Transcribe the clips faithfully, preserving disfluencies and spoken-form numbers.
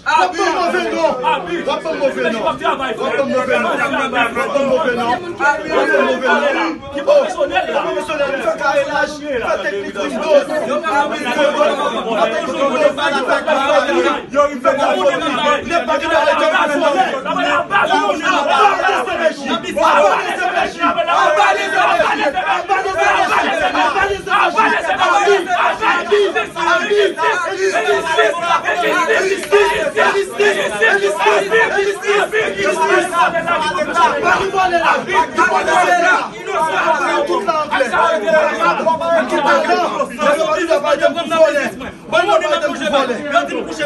W ap ban m move non. W ap ban m move non. W ap ban m move non. W ap ban m move non. W ap ban m move non. Ki pwofesyonèl la? Pwofesyonèl, nou fè karelaj, nou fè teknik Windows. Yo rive nan fòt. Nèg pa gen arete pou vòlè. Arete S M S J. Arete S M S J. Arete S M S J. Arete S M S J.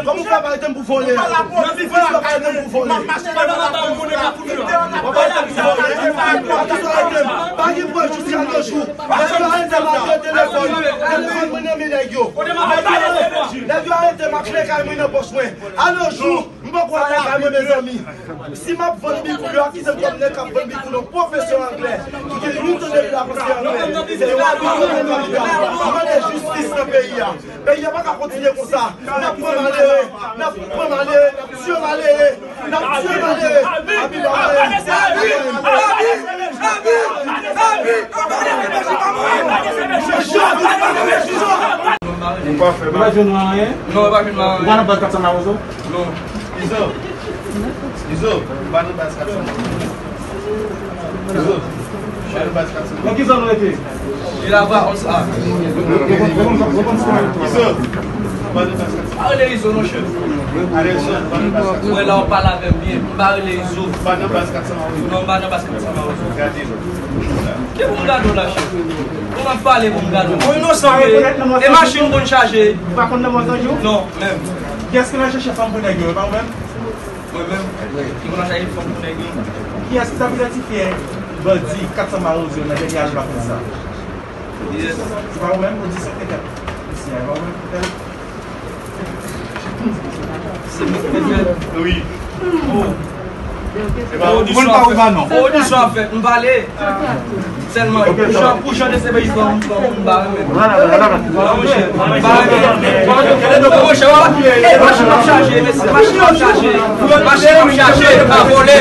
Kòman w fè pa arete m pou vòlè? Kòman w fè pa arete m pou vòlè? W ap arete m pou vòlè. W ap arete m pou vòlè. Ak ki sa w arete m? Pa gen prèv jiska nojou. Nèg yo arete m ak telefòn. Telefòn mwen nan men nèg yo. Nèg yo arete m ak kle kay mwen nan pòch mwen. A nojou, m poko al lakay mwen, mezanmi. Si m ap vann bigou, yo akize m kòm nèg k ap vann bigou nan pwofesyon anglè, ki gen uit an depi l ap anseye anglè. Se yon abitye nan kapital. M mande jistis nan peyi a. Peyi a pa ka kontinye konsa. N ap pran malere, n ap pran malere, n ap tiye malere, n ap tiye malere. Abi pa malere. Ou pa fè mal. Ou pa jwenn anyen? Non, ou pa jwenn anyen. Ou pa nan baz kat san Mawozo? Non. Izo. Izo, ou pa nan baz kat san Mawozo. Izo, ou pa nan baz kat san Mawozo. Nan ki zòn ou rete? Vilava onze A. Izo, ou pa nan baz kat san Mawozo. Pa rele Izo non, chèf. Mwen la, w pale avè m byen. M pa rele Izo. Ou pa nan baz kat san Mawozo. Non, m pa nan baz kat san Mawozo. Gade. Ki pou m gade w la, chèf? Ou m ap pale pou m gade w. Ou inosan, rekonèt nan mwen. E machin konn chaje. Ou pa konn nan mwen zanjou? Non, menm. Kiyès ki nan chèche fanm pou nèg yo, e pa ou menm? Mwen menm? Ki konn chaje fanm pou nèg yo. Kiyès ki t ap idantifye bandi kat san Mawozo nan dènye ajman konsa? Yes. Se pa ou menm, ou di se te fèt. Isi a, e pa ou menm ki fè l? Se mwen ki te fè l. Wi. Oh. Ou konn pa ou pa non. Odisyon ap fèt, m pale. Sèlman, pou jan, pou jan de se peyi sa, m pa renmen. Non, monchè, m pa renmen. Non, monchè, machin ap chaje, mesye, machin ap chaje. Machin ap chaje, pa vòlè.